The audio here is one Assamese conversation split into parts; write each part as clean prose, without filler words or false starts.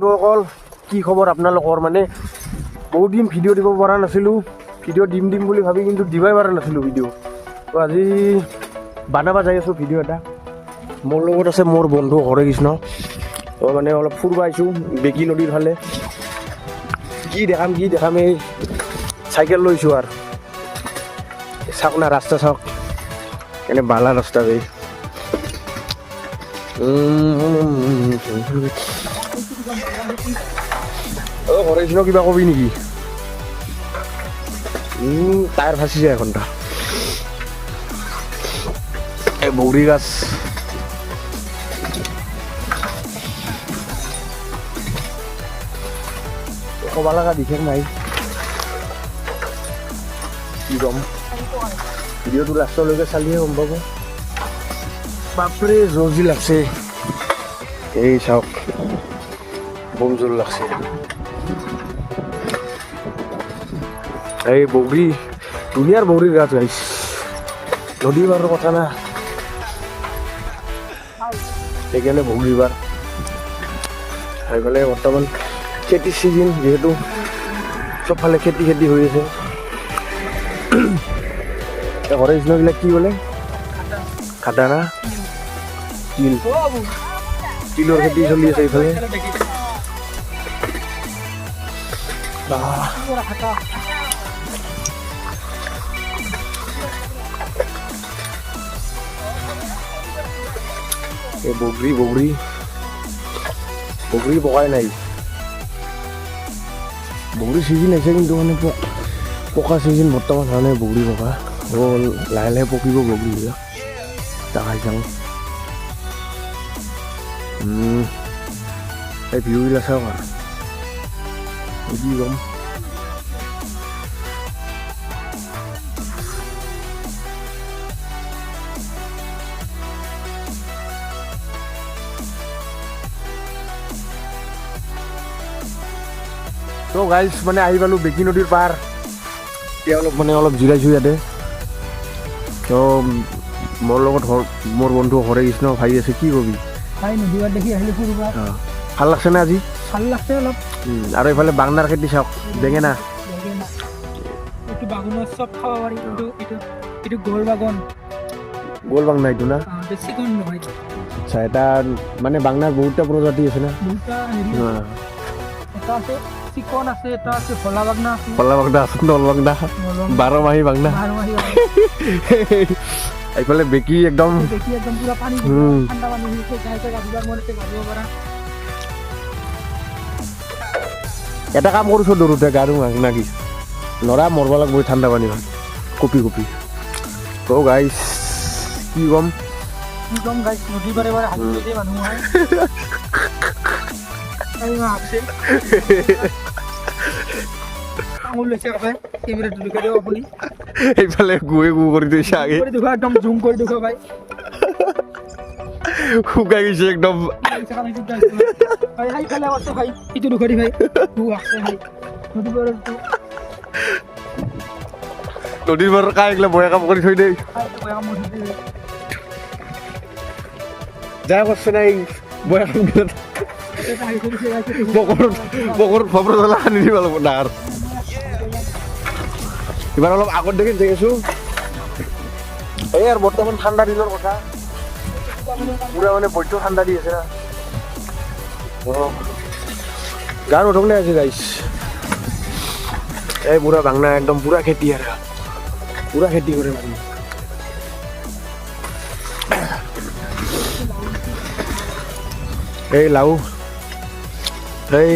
বন্ধুসকল, কি খবৰ আপোনালোকৰ? মানে বহুত দিন ভিডিঅ' দিব পৰা নাছিলোঁ। ভিডিঅ' দিম দিম বুলি ভাবি কিন্তু দিবই পৰা নাছিলোঁ ভিডিঅ'। তো আজি বানাবা যাই আছোঁ ভিডিঅ' এটা। মোৰ লগত আছে মোৰ বন্ধু হৰে কৃষ্ণ। তো মানে অলপ ফুৰিব আহিছোঁ বেকী নদীৰ ফালে। কি দেখাম কি দেখাম, এই চাইকেল লৈছোঁ আৰু চাওক না, ৰাস্তা চাওক, কেনে বালা ৰাস্তা বে। অ হৰে কৃষ্ণ, কিবা কবি নেকি? টায়াৰ ফাঁচি যায় এঘণ্টা। এই বগৰী গাছ। ক'ব লগা বিশেষ নাই, কি ক'ম, ভিডিঅ'টো লাষ্টলৈকে চালিহে গম পাব। বাপৰে, জৰ্জি লাগছে। এই চাওক, বম জোৰ লাগছে। এই বগৰী, ধুনীয়াৰ বগৰীৰ গাছ গাইছ। নদী পাৰৰ কথা না, সেইকাৰণে বগৰী পাৰ। সেইফালে বৰ্তমান খেতিৰ ছিজন, যিহেতু চবফালে খেতি খেতি হৈ আছে। এই হৰে কৃষ্ণবিলাক কি বোলে, খাটা না তিল, তিলৰ খেতি চলি আছে এইফালে। বাহ। এই বগৰী বগৰী বগৰী পকাই নাই। বগৰী চিজন আহিছে, কিন্তু মানে পকা চিজন বৰ্তমান হোৱা নাই বগৰী পকা। হ'ল, লাহে লাহে পকিব বগৰীবিলাক। দেখাই যাওঁ। এই ভিউবিলাক চাওক আৰু কি ক'ম। তো গাইজ, মানে আহি পালোঁ বেকী নদীৰ পাৰ। এতিয়া অলপ মানে অলপ জিৰাইছোঁ ইয়াতে। তো মোৰ লগত মোৰ বন্ধু হৰে কৃষ্ণ ভাই আছে, কি কবি? ভাই, নদী পাৰ দেখি আহিলোঁ ফুৰিব। অঁ, ভাল লাগছেনে আজি? ভাল লাগছে অলপ। আৰু এইফালে বাংনাৰ খেতি চাওক, বেঙেনা। বেঙেনা। এইটো বাগুনৰ চব খাব পাৰি। এইটো এইটো এইটো গোল বাগন। গোল বাংনা এইটো না? বেছি কম নহয়। আচ্ছা, এটা মানে বাংনাৰ বহুতটা প্ৰজাতি আছে না? বহুতটা হেৰি আছে। এটা আছে চিকন আছে, এটা আছে ভোলা বাগনা আছে। কলা বাংনা আছে, নল বাংনা, বাৰমাহী বাংনা। বাৰমাহী। এইফালে বেকী একদম। দেখি একদম পুৰা পানী, ঠাণ্ডা পানী হৈছে। গাই চাই গা ধুবৰ মন আছে, গা ধুব পাৰা। এটা কাম কৰিছোঁ, দৌৰোতে গা ধুম নাকি? নৰা, মৰব লাগব এই ঠাণ্ডা পানী কপি কপি। তো গাইছ, কি ক'ম। কি কম গাইছ, নদী পাৰে পাৰে হাতী যদি মানুহ হয়, এই ভাবছে আঙুল লৈছে কাপে। কেমেৰাটো দেখুৱাই দিয়ক আপুনি। এইফালে গুৱে গু কৰি থৈছে আগে। কৰি দেখুৱা, একদম জুম কৰি দেখুৱা ভাই। শুকাই গৈছে একদম। ভাই, সেইফালে আছে ভাই, ইটো দেখুৱাই দি ভাই। গু আছে ভাই নদী পাৰতো। নদীৰ পাৰৰ কাই এইগিলা বয়া কাম কৰি থৈ দেই। যা কৰছে নাই বয়া কাম গিলা। পকৰত পকৰত ফপৰ জ্বলা সানি দিব লাগিব ডাঙৰ। এইবাৰ অলপ আগত দেখি যাই আছো। এই আৰু বৰ্তমান ঠাণ্ডা দিনৰ কথা, পুৰা মানে বৈদ্য ঠাণ্ডা দি আছে না। অঁ, গান উঠকনে আছে গাইছ। এই পুৰা বাংনা, একদম পুৰা খেতি আৰু পুৰা খেতি কৰে মানুহ। এই লাও, এই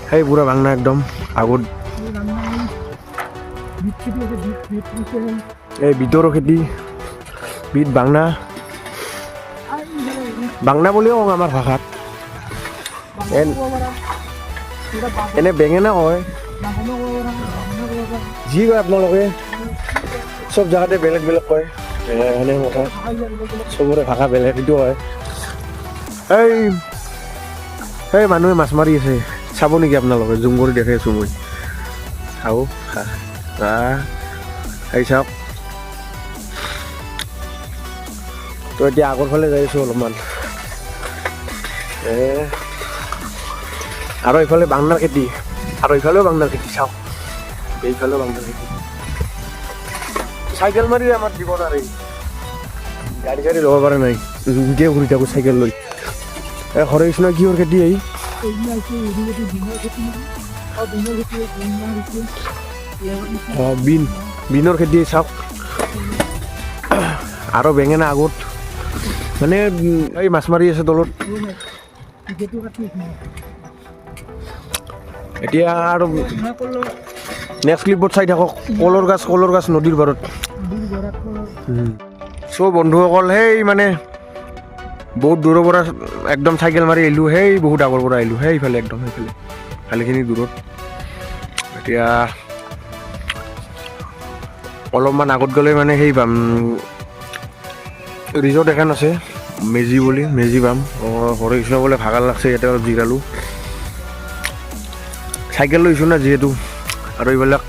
সেই পুৰা বাংনা একদম আগত। এই বিটৰো খেতি, বিট বাংনা, বাংনা বুলিও কওঁ আমাৰ ভাষাত। এনে বেঙেনা কয়, যি কয় আপোনালোকে, চব জেগাতে বেলেগ বেলেগ কয়। সেনে কথা, চবৰে ভাষা বেলেগ, সেইটো হয়। এই এই মানুহে মাছ মাৰি আছে, চাব নেকি আপোনালোকে? জুম কৰি দেখাই আছোঁ মই। চাওঁ, এই চাওক। তো এতিয়া আগৰ ফালে যাই আছোঁ অলপমান। এ আৰু এইফালে বাংনাৰ খেতি, আৰু এইফালেও বাংনাৰ খেতি, চাওক এইফালেও বাংনাৰ খেতি। চাইকেল মাৰি আমাৰ জীৱন আৰু এই। গাড়ী চাড়ী ল'ব পৰা নাই, নিজে ঘূৰি থাকোঁ চাইকেল লৈ। এই হৰে কৃষ্ণ, কিহৰ খেতি এই? এইগিলা হৈছে হেৰি খেতি, বিনৰ খেতি নেকি? অ, বিনৰ খেতি, বিনৰ খেতি। অঁ, বিনৰ খেতি চাওক। আৰু বেঙেনা আগত মানে এই মাছ মাৰি আছে তলত। খেতি কাটি। এতিয়া আৰু মই ক'লো। নেক্সট ক্লিপত চাই থাকক, কলৰ গছ নদীৰ পাৰত। নদীৰ গৰাত কলৰ। চ' বন্ধুসকল, সেই মানে বহুত দূৰৰ পৰা একদম চাইকেল মাৰি আহিলোঁ, সেই বহুত আগৰ পৰা আহিলোঁ, সেইফালে একদম সেইফালে ভালেখিনি দূৰত। এতিয়া অলপমান আগত গ'লে মানে সেই পাম, ৰিজৰ্ট এখন আছে মেজি বুলি, মেজি পাম। অঁ, হৰে কৃষ্ণ বোলে ভাগাৰ লাগছে, ইয়াতে অলপ জিৰালোঁ। চাইকেল লৈছোঁ না যিহেতু। আৰু এইবিলাক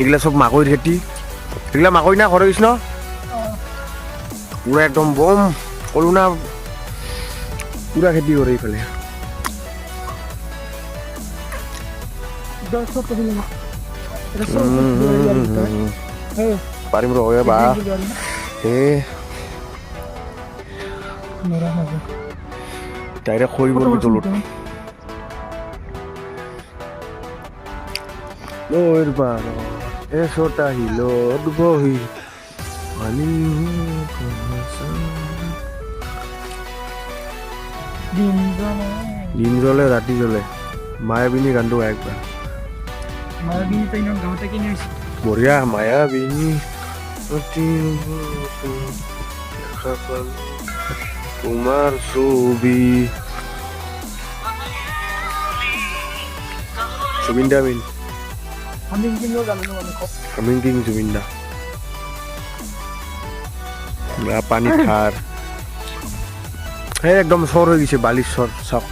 এইগিলা চব মাকৈৰ খেতি, এইগিলা মাকৈ না হৰে কৃষ্ণ? পুৰা একদম বম ক'লো না, পুৰা খেতি কৰে এইফালে। একদম চব কৰিলে না। এটা চব কৰিব পাৰিবি তই। এই, পাৰিম ৰ বা। কৰিব পাৰিবি না? এ। নৰা নাযায়। ডাইৰেক্ট খৰি ফটো পৰিবি মাৰচোন তলত। তই। নৈৰ পাৰত এচটা শিলত বহি পানী। দিন জ্বলে। দিন জ্বলে ৰাতি জ্বলে, মায়াবিনী গানটো গাই একবাৰ। মায়াবিনী তাই গাঁৱতে কিনি হৈছে। বঢ়িয়া। মায়াবিনী অতি দেখা পালো তোমাৰ ছবি। জুবিন দা মেইন। হামিং কিনিও জানো মানে খুব। হামিং কিং জুবিন দা। বা পানী খাৰ সেই একদম চৰ হৈ গৈছে, বালিৰ চৰ চাওক।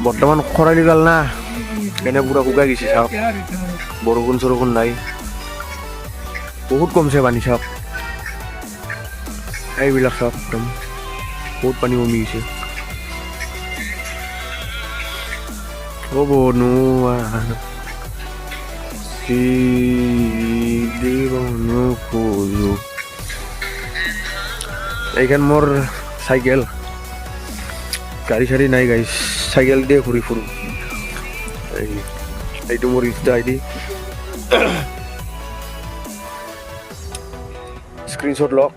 বৰ্তমান খৰালি কাল না, কেনে পুৰা শুকাই গৈছে চাওক। বৰষুণ চৰষুণ নাই, বহুত কমছে পানী চাওক। এইবিলাক চাওক, একদম বহুত পানী কমি গৈছে। হ'ব নোৱাৰো, দিব নোখোজো। এইখন মোৰ চাইকেল, গাড়ী চাড়ী নাই গাড়ী, চাইকেল দিয়ে ঘূৰি ফুৰোঁ। এইটো মোৰ ইনষ্টা আইডি, স্ক্ৰীনশ্বট লওক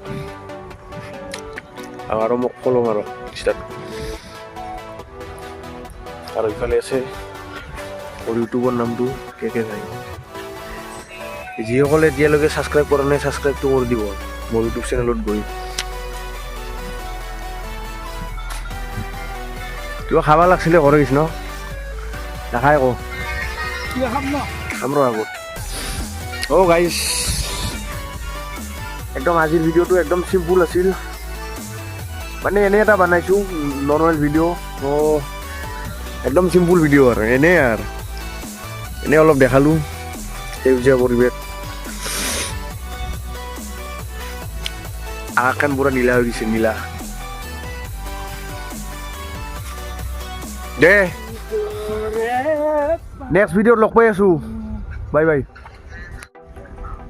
আৰু মোক ফ'ল' মাৰক ইনষ্টাত। আৰু ইফালে আছে মোৰ ইউটিউবৰ নামটো কে কে ভাই। যিসকলে এতিয়ালৈকে ছাবস্ক্ৰাইব কৰা নাই, ছাবস্ক্ৰাইবটো কৰি দিব মোৰ ইউটিউব চেনেলত গৈ। কিবা খাব লাগছিলে ঘৰে কৃষ্ণ, নাখায় আকৌ। কিবা খাম ন? খাম ৰ আগত। অ' গাইছ, একদম আজিৰ ভিডিঅ'টো একদম চিম্পুল আছিল, মানে এনেই এটা বনাইছোঁ নৰ্মেল ভিডিঅ'। অ' একদম চিম্পুল ভিডিঅ' আৰু এনেই আৰু এনেই অলপ দেখালোঁ সেউজীয়া পৰিৱেশ। আকাশখন পুৰা নীলা হৈ গৈছে, নীলা। দে, নেক্সট ভিডিঅ'ত লগ পাই আছোঁ, বাই বাই।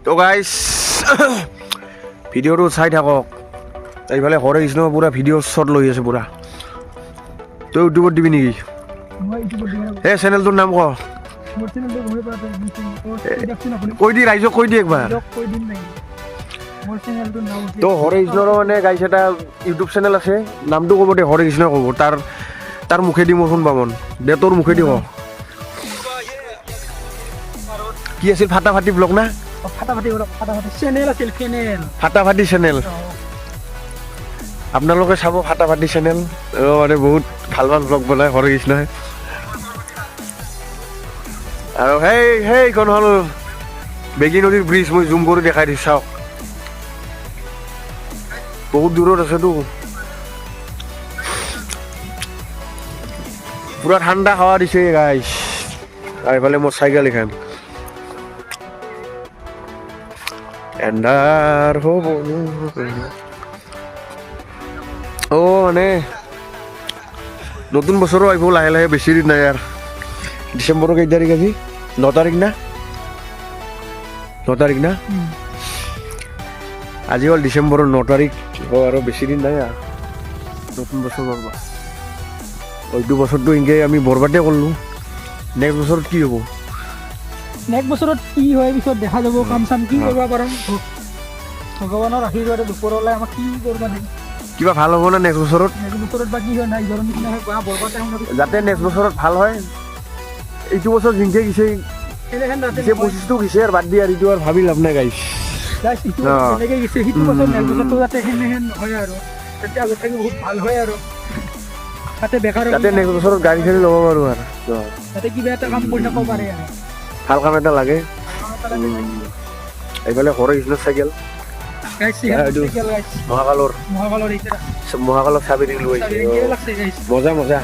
তো গাইছ, ভিডিঅ'টো চাই থাকক। এইফালে হৰে কৃষ্ণ পুৰা ভিডিঅ' শ্বট লৈ আছে পুৰা। তই ইউটিউবত দিবি নেকি? মই ইউটিউবত দিম। এই চেনেলটোৰ নাম ক। মোৰ চেনেলটো গমেই পাই দিয়কচোন আপুনি। কৈ দি, ৰাইজক কৈ দি একবাৰ। দিয়ক, কৈ দিম নেকি? মোৰ চেনেলটোৰ নাম হৈছে তো হৰে কৃষ্ণৰো মানে গাইছ এটা ইউটিউব চেনেল আছে, নামটো ক'ব দে, হৰে কৃষ্ণ ক'ব। তাৰ মুখেদি মোৰ শুনবা মন দে, তোৰ মুখেদি ক। কি আছিল, ফাটাফাটি ব্লগ না? অ, ফাটাফাটি কৰক, ফাটাফাটি চেনেল আছিল, চেনেল। ফাটাফাটি চেনেল। আপোনালোকে চাব ফাটাফাটি চেনেল, মানে বহুত ভাল ভাল ব্লগ বনায় হৰে কৃষ্ণই। আৰু সেইখন হ'ল বেগী নদীৰ ব্ৰিজ, মই জুম কৰি দেখাই দিছোঁ চাওক, বহুত দূৰত আছেতো। পুৰা ঠাণ্ডা হাৱা দিছে গাইছ। আৰু এইফালে মোৰ চাইকেল এখন। এন্ধাৰ হ'ব। অ' মানে নতুন বছৰো আহিব লাহে লাহে, বেছি দিন নাই আৰু। ডিচেম্বৰৰ কেই তাৰিখ আজি? ন তাৰিখ না? ন তাৰিখ না? আজি হ'ল ডিচেম্বৰৰ 9 তাৰিখ। অঁ, আৰু বেছি দিন নাই আৰু নতুন বছৰ পাবা। এইটো বছৰটো এনেকৈ আমি বৰবাদে কৰিলোঁ, নেক্সট বছৰত কি হ'ব? নেক্সট বছৰত কি হয় পিছত দেখা যাব। কাম চাম কি কৰিব পাৰোঁ, ভগৱানৰ আশীৰ্বাদত ওপৰলৈ আমাক কি কৰিব দিয়ে। কিবা ভাল হ'ব না নেক্সট বছৰত? নেক্সট বছৰত বা কি হয়, নাই ইজৰ নিচিনা হয় বা বৰবাদ। যাতে নেক্সট বছৰত ভাল হয়। এইটো বছৰ জিংকে গিছে এনেহেন যাতে গিছে, 25টো গিছে আৰু বাদ দি আৰু এইটো আৰু ভাবি লাভ নাই গাইছ। গাইছ, ইটো যেনেকৈ গৈছে সিটো বছৰ, নেক্সট বছৰটো যাতে সেনেহেন নহয় আৰু, তেতিয়া আগত থাকি বহুত ভাল হয় আৰু তাতে বেকাৰ যাতে নেক্সট বছৰত গাড়ী চাড়ী ল'ব পাৰোঁ আৰু যাতে কিবা এটা কাম কৰি থাকিব পাৰে আৰু। ভাল কাম এটা লাগে। এইফালে হৰে কৃষ্ণ চাইকেল। গাইছ, এইটো চাইকেল গাইছ। মহাকালৰ। মহাকালৰ এইটা। মহাকালৰ চাবি দি লৈ আহিছে। লাগছে গাইছ। মজা মজা।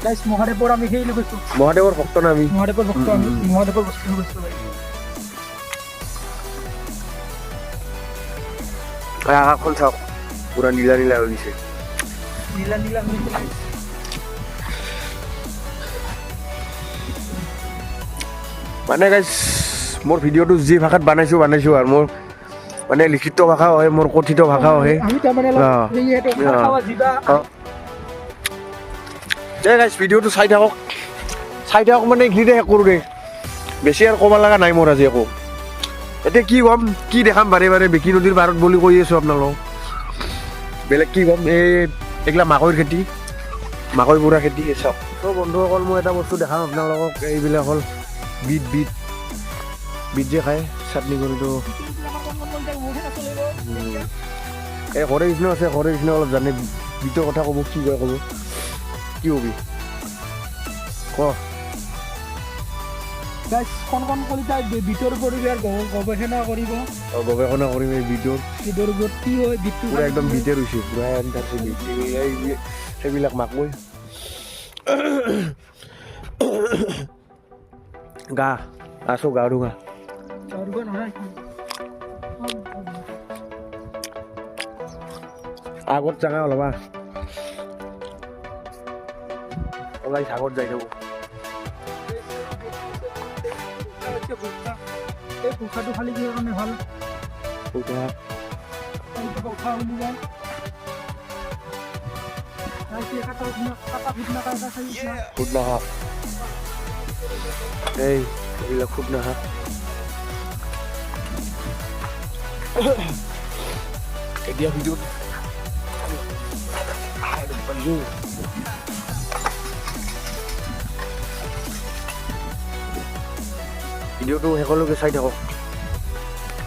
গাইছ, মহাদেৱৰ আমি সেই গৈছোঁ। মহাদেৱৰ ভক্ত না আমি। মহাদেৱৰ ভক্ত আমি, মহাদেৱৰ বস্তু গৈছোঁ। এই আকাশখন চাওক, পুৰা নীলা নীলা হৈ গৈছে। নীলা নীলা হৈ গৈছে। মানে গাইছ, মোৰ ভিডিঅ'টো যি ভাষাত বনাইছোঁ বনাইছোঁ আৰু মোৰ মানে লিখিত ভাষাও হয়, মোৰ কথিত ভাষাও হয়। আমি তাৰমানে অলপ সেইটো খাৱা যিবা। দে গাইছ, ভিডিঅ'টো চাই থাকক, চাই থাকক। মানে এইখিনিতে শেষ কৰোঁ দে, বেছি আৰু ক'ব লগা নাই মোৰ আজি একো। এতিয়া কি ক'ম, কি দেখাম? বাৰে বাৰে বেকী নদীৰ পাৰত বুলি কৈ আছোঁ আপোনালোকক, বেলেগ কি ক'ম? এই এইগিলা মাকৈৰ খেতি, মাকৈ বুঢ়া খেতি, এই চাওক। ত' বন্ধুসকল, মই এটা বস্তু দেখাম আপোনালোকক। এইবিলাক হ'ল বিট, বিট, বিট যে খায় চাটনি কৰিতো। এই হৰে কৃষ্ণ আছে, হৰে কৃষ্ণ অলপ জানে বিটৰ কথা ক'ব। কি কয় ক'ব, কি কবি ক। গাইছ, কণ কণ কলিতাই বিটৰ পৰিৱেশ গৱেষণা কৰিব। অ, গৱেষণা কৰিম এই বিটৰ। বিটৰ ওপৰত কি হয় বিটটো। পুৰা একদম বিটে ৰুইছে, পুৰা তাৰপিছত বিট, এই সেইবিলাক মাকৈ গা আছো গা ৰুঙা। নহয়। আগত জাগা অলপ ওলাই আগত যাই থাকো। এই পোখাটো খালি কিহৰ কাৰণে ভাল? পূজা। এইটো পোখা বুলি কয়। খুদ নাহা, এই এইবিলাক খুদ নাহা। এতিয়া ভিডিঅ'ত ভিডিঅ'টো শেষলৈকে চাই থাকক।